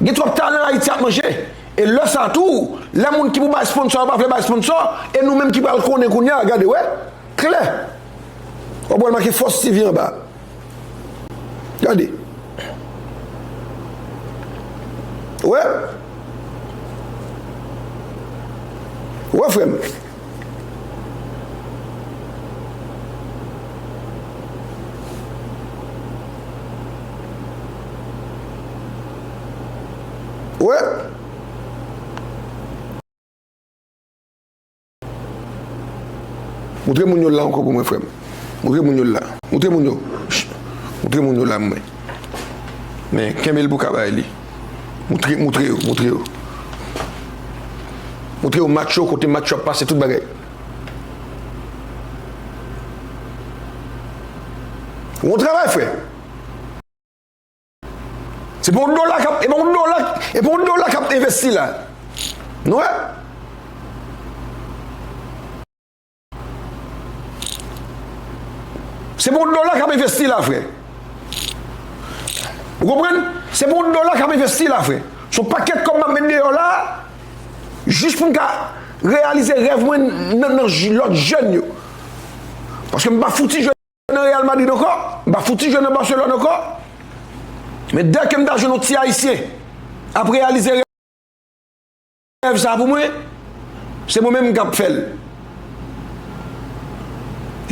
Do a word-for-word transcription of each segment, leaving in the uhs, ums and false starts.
Gen twòp talan Ayiti ap manje. E lè sa tou, lè moun ki pou bay sponsò yo pa vle bay sponsò, e nou menm ki pral konnen kounye a, gade, wè, klè. W ap wè l make Fòs T V anba. Gade. Wè. Wè, frè m. Wè. Moutre moun yo la ankò pou mwen, frè m. Moutre moun yo la. Moutre moun yo. Ch-, moutre moun yo la, mwen. Men, kenbe l pou w ka bay li. Moutre, moutre yo, moutre yo. Moutre yo match yo, kote match yo ap pase, tout bagay. Bon travay, frè. Se pa yon dola k ap, e pa yon dola, e pa yon dola k ap envesti la. Nou wè? Se pa yon dola k ap envesti la, frè. Ou konprann? Se pa yon dola k ap envesti la, frè. Se yon pakèt kòb m ap met deyò la, jis pou m ka reyalize rèv mwen nan, nan j-, lòt jèn yo. Paske m pa fouti jwe nan Real Madrid ankò, m pa fouti jwe nan Barcelone ankò. Men dèke m ta jwenn yon ti Ayisyen ap reyalize rèv sa pou mwen, se mwen menm k ap fè l.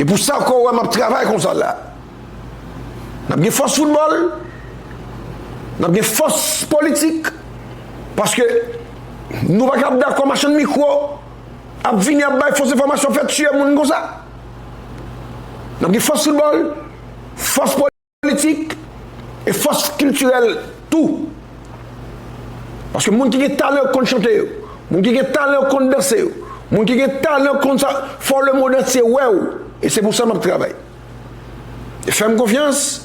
E pou sa ankò w wè m ap travay konsa la. N ap gen fòs foutbòl, n ap gen fòs politik, paske nou pa ka ap dakò machann mikwo ap vini ap bay fos enfòmasyon, fè tiye moun konsa. N ap gen fòs foutbòl, fòs politik e fòs kiltirèl tou. Paske moun ki gen talan yo konn chante yo, moun ki gen talan yo konn danse yo, moun ki gen talan yo konn sa, fò lemonn antye wè w. E se pou sa m ap travay. E fè m konfyans,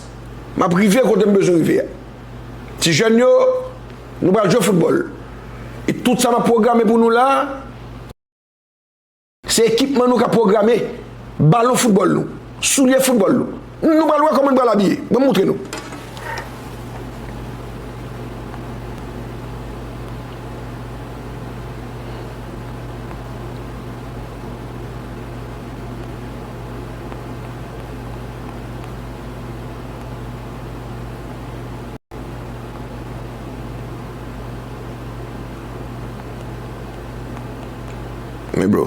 m ap rive kote m bezwen rive a. Ti jèn yo, nou pral jwe foutbòl. E tout sa m ap pwograme pou nou la, se ekipman nou k ap pwograme, balon foutbòl nou, soulye foutbòl nou. Nou pral wè kòman n pral abiye. Ban m moutre nou. Men bro.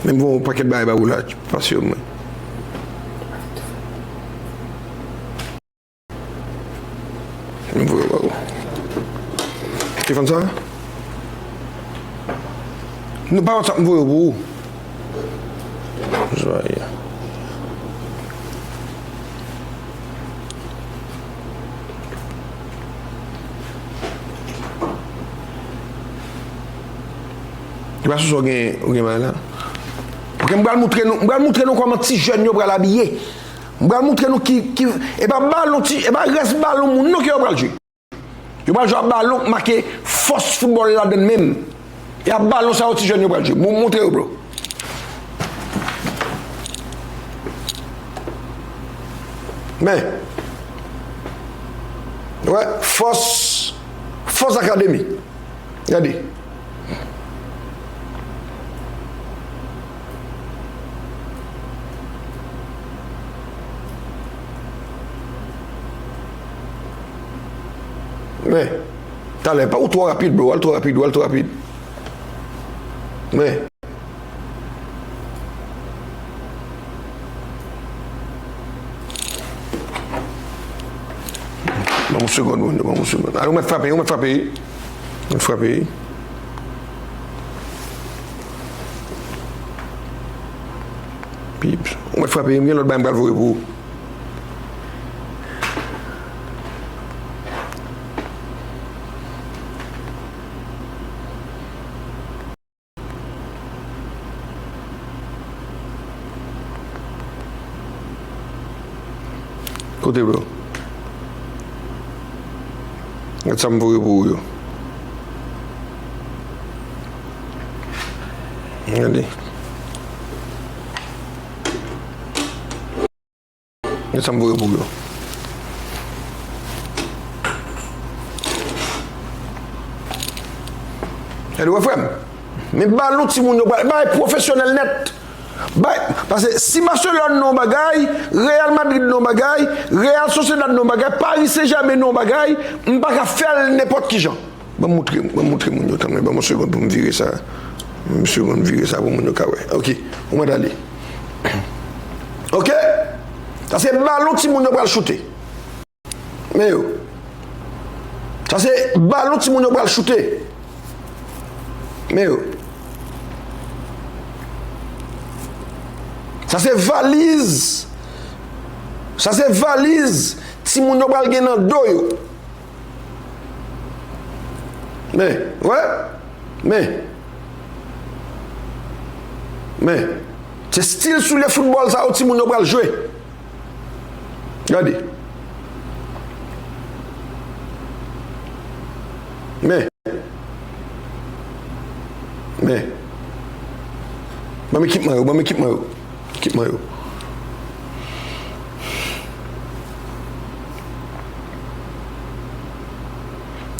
Men m voye yon pakèt bagay ba ou la, pase yo mwen. M voye ba ou. Telefòn sa? Non, pa WhatsApp, m voye pou ou. Joye. Li pa sou sa w gen, ou gen bagay la. Ok, m pral moutre nou, m pral moutre nou kòman ti jèn yo pral abiye. M pral moutre nou ki, ki, e pa balon ti, e pa rès balon moun non ke yo pral jwe. Yo pral jwe ak balon k make fòs foutbòl ladann menm. E ak balon sa yo ti jèn yo pral jwe. Bon, montre yo, bro. Men. Wè, fòs, fòs akademi. Gade. Men, talè, pa ou twò rapid, bro, w al twò rapid, w al twò rapid. Men. Ban m yon segonn, ban m yon segonn. Ale, ou mèt frape, ou mèt frape. Ou mèt frape. Pips, ou mèt frape, m gen lòt bagay m pral voye pou ou. Kote, bro? Gad sa m voye pou ou yo. Gade. Men sa m voye pou yo. Anyway, frè m, men balon timoun yo pral bay pwofesyonèl nèt. Bay, paske si Barcelone nan yon bagay, Real Madrid nan yon bagay, Real Sociedad nan yon bagay, Paris Saint-Germain nan yon bagay, m pa ka fè l nenpòt ki jan. Ban m moutre, ban m moutre moun yo kanmenm. Ban m yon segonn pou m vire sa. Yon segonn vire sa pou moun yo ka wè. Ok, ou mèt ale. Ok? Sa se balon timoun yo pral choute. Men yo. Sa se balon timoun yo pral choute. Men yo. Sa se valiz. Sa se valiz timoun yo pral gen nan do yo. Men, wè. Men. Men. Se stil soulye foutbòl sa yo timoun yo pral jwe. Gade. Men. Men. Ban m ekipman yo, ban m ekipman yo. Ekipman yo.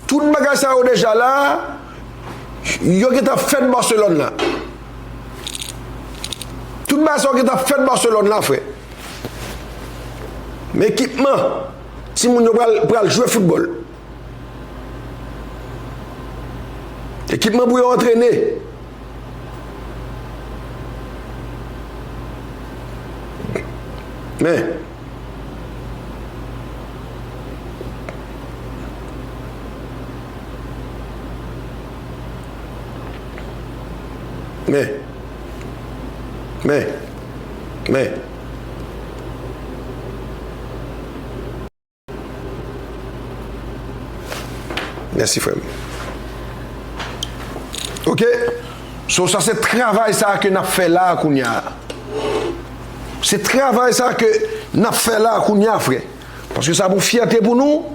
Tout bagay sa yo deja la, yo gentan fèt Barcelone la. Tout bagay sa yo gentan fèt Barcelone la, frè. Men ekipman, timoun yo pral, pral jwe foutbòl. Ekipman pou yo antrene. Men. Men. Men. Men. Mèsi, frè m. Ok? So, sa se travay sa a ke n ap fè la a kounye a. Se travay sa a ke n ap fè la a kounye a, frè. Paske sa pou fyète pou nou.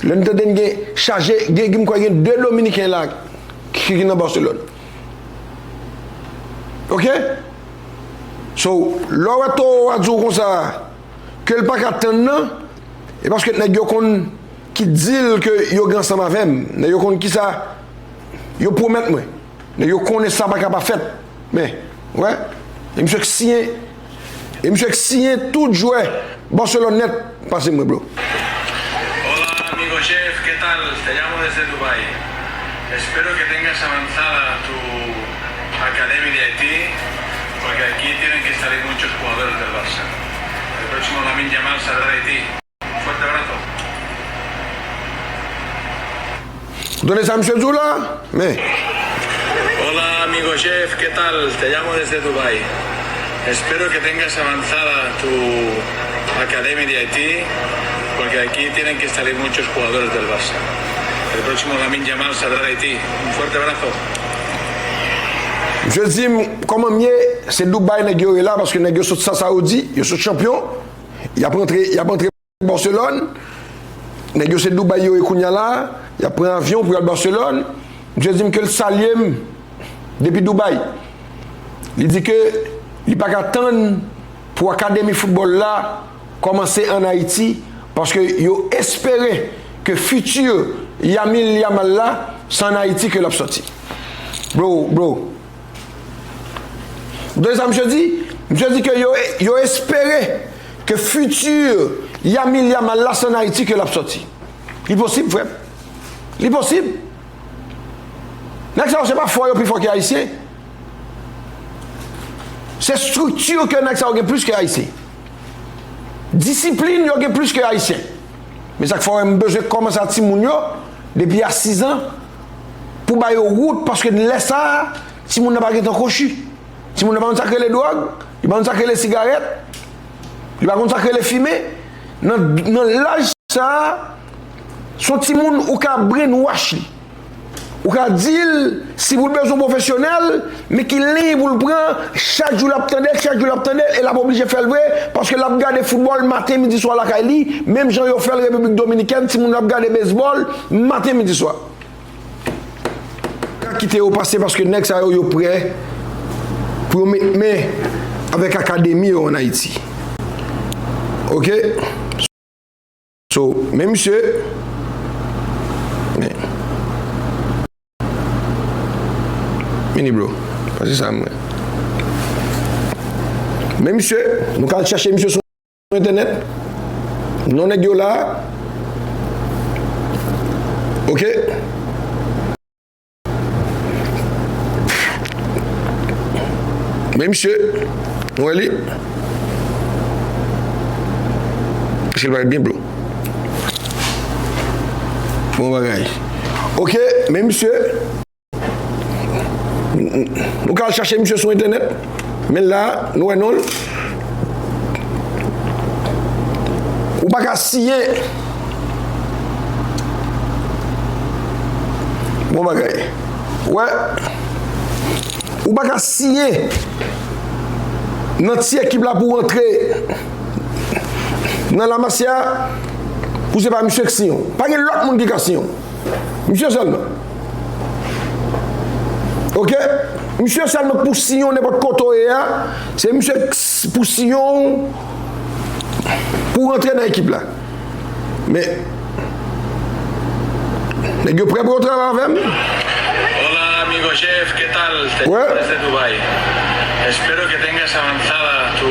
Lè n tande n gen chaje, gen, gen, m kwè gen de Dominiken la ki, ki nan Barcelone. Ok? So, lè w wè Toro a di w konsa, ke l pa ka tann nan, e paske nèg yo konn ki dil ke yo gen ansanm avè m. Nèg yo konn kisa yo pwomèt mwen. Nèg yo konnen sa pa ka pa fèt. Men, wè, e misye k siyen, e misye k siyen tout jwè Barcelone nèt pase mwen, bro. Hola, amigo chef, ¿qué tal? Te llamo desde Dubái. Espero que tengas avanzada tu academia de Haití, porque aquí tienen que salir muchos jugadores del Barça. El próximo Lamine Yamal saldrá de Haití. Un fuerte abrazo. Ou tande sa misye di w la? Men. Hola, amigo chef, ¿qué tal? Te llamo desde Dubái. Espero que tengas avanzada tu academia de Haití, porque aquí tienen que salir muchos jugadores del Barça. El próximo Lamine Yamal saldrá de Haití. Un fuerte abrazo. Misye di m, kòman m ye? Se Dubai nèg yo ye la, paske nèg yo sot sa Saoudi, yo sot chanpyon. Y ap rantre, y ap rantre Barcelone. Nèg yo se Dubai yo ye kounye a la. Y ap pran avyon pou y al Barcelone. Misye di m ke l salye m depi Dubai. Li di ke li pa ka tann pou akademi foutbòl la kòmanse ann Ayiti, paske yo espere ke fiti Yamil Yamal la, se ann Ayiti ke l ap sòti. Bro, bro. Ou tande sa misye di? Misye di ke yo, yo espere ke fiti Yamil Yamal la, se ann Ayiti ke l ap sòti. Li posib, frè m. Li posib. Nèg sa yo, se pa fò yo pi fò ke Ayisyen. Se estrikti ke nèg sa yo gen plis ke Ayisyen. Disiplin yo gen plis ke Ayisyen. Men sa k fè w wè m bezwen kòmanse a timoun yo depi a sizan pou ba yo wout, paske lè sa a, timoun nan pa gentan kochi. Timoun nan pa konn sa k rele dwòg, li pa konn sa k rele sigarèt, li pa konn sa k rele fimen. Nan, nan laj sa a, se yon timoun ou ka brainwash li. Ou ka di l, si pou l bezwen pwofesyonèl, men ki liy pou l pran, chak jou l ap tande l, chak jou l ap tande l, e l ap oblije fè l vre, paske l ap gade foutbòl maten, midi, swa lakay li, menm jan yo fè l Repiblik Dominikèn, timoun yo ap gade bezbòl maten, midi, swa. Ka kite yo pase paske nèg sa yo, yo prè pou yo met men avèk akademi yo ann Ayiti. Ok. So, men misye. Men. Vini, bro. Pase sa, mwen. Men misye, nou ka al chache misye sou entènèt. Non nèg yo la. Ok. Men misye, nou wè li. Paske l parèt byen blo. Bon bagay. Ok, men misye, nou ka al chache misye sou entènèt. Men la, nou wè non l. Ou pa ka siyen. Bon bagay. Wè. Ou pa ka siyen nan ti ekip la pou w antre nan Lamasya pou se pa misye k siyen w. Pa gen lòt moun ki ka siyen w. Misye sèlman. Ok? Misye sèlman k pou siyen w nenpòt kote w ye a. Se misye k s-, pou siyen w pou w rantre nan ekip la. Men, nèg yo prè pou yo travay avè m? Hola, amigo chef, ¿qué tal? Te llamo desde Dubái. Espero que tengas avanzada tu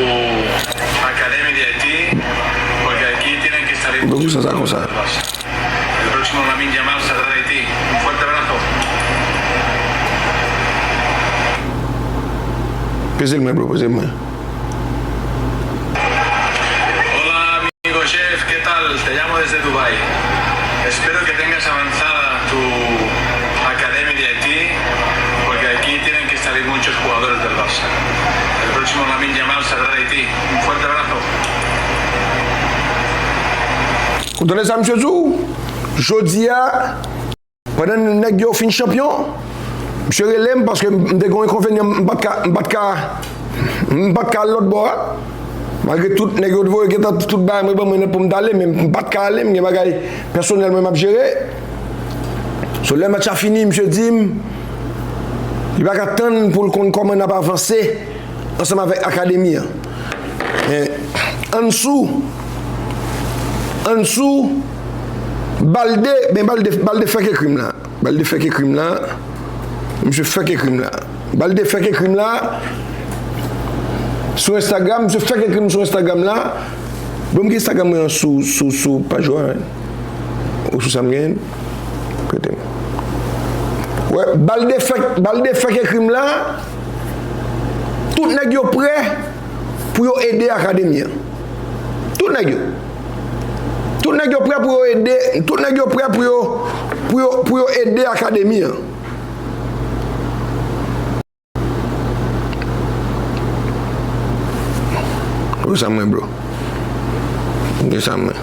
academia de Haití, porque aquí tienen que salir muchos jugadores del Barça. El próximo Lamine Yamal saldrá de Haití. Un fuerte abrazo. Peze l mwen, bro, peze l mwen. Hola, amigo chef, ¿qué tal? Te llamo desde Dubái. Espero que tengas avanzada tu academia de Haití, porque aquí tienen que salir muchos jugadores del Barça. El próximo Lamine Yamal saldrá de Haití. Un fuerte abrazo. Ou tande sa misye di w? Jodi a, pandan nèg yo fin chanpyon, misye rele m paske m te gen yon enkonvenyan, m pa t ka, m pa t ka, m pa t ka al lòt bò a. Malgre tout nèg yo te voye gentan tout bagay mwen ban mwen pou m t ale, men m pa t ka ale, m gen bagay pèsonèl mwen m ap jere. So, lè match la fini, misye di m, li pa ka tann pou l konn kòman n ap avanse ansanm avèk akademi an. Men, Ansou, Ansou, Balde, ben Balde, Balde fèk ekri m la. Balde fèk ekri m la. Misye fèk ekri m la. Balde fèk ekri m la. Sou Instagram, misye fèk ekri m sou Instagram la. Bon, m gen Instagram mwen an sou, sou, sou paj ou a, wi. Ou sou sa m gen? Prete m. Wè, Balde fèk, Balde fèk ekri m la. Tout nèg yo prè pou yo ede akademi an. Tout nèg yo. Tout nèg yo prè pou yo ede, tout nèg yo prè pou yo, pou yo, pou yo ede akademi an. Ou sa mwen, bro. Ou sa mwen.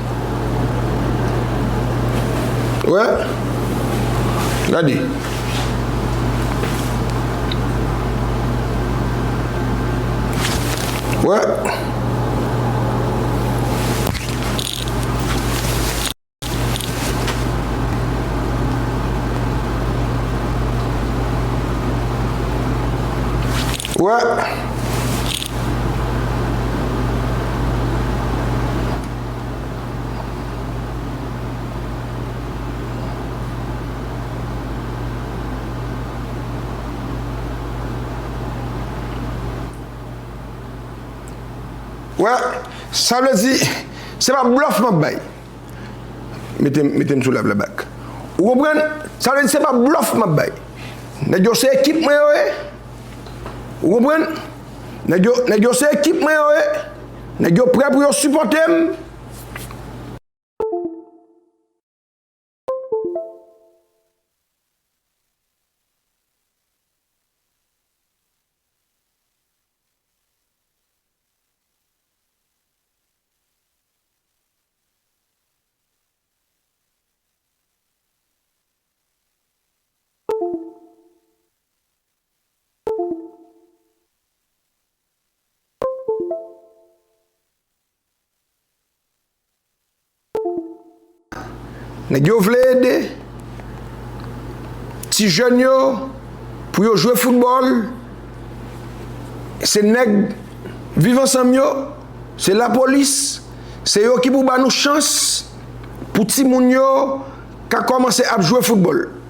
Wè. Gade. Wè. Wè. Wè, sa vle di, se pa blòf m ap bay. Mete m, mete m sou live la back. Ou konprann? Sa vle di se pa blòf m ap bay. Nèg yo se ekip mwen yo ye. Ou konprann? Nèg yo, nèg yo se ekip mwen yo ye. Nèg yo prè pou yo sipòte m. Nèg yo vle ede ti jèn yo pou yo jwe foutbòl. Se nèg Viv Ansanm yo, se lapolis, Se yo ki pou ba nou chans pou timoun yo ka kòmanse ap jwe foutbòl.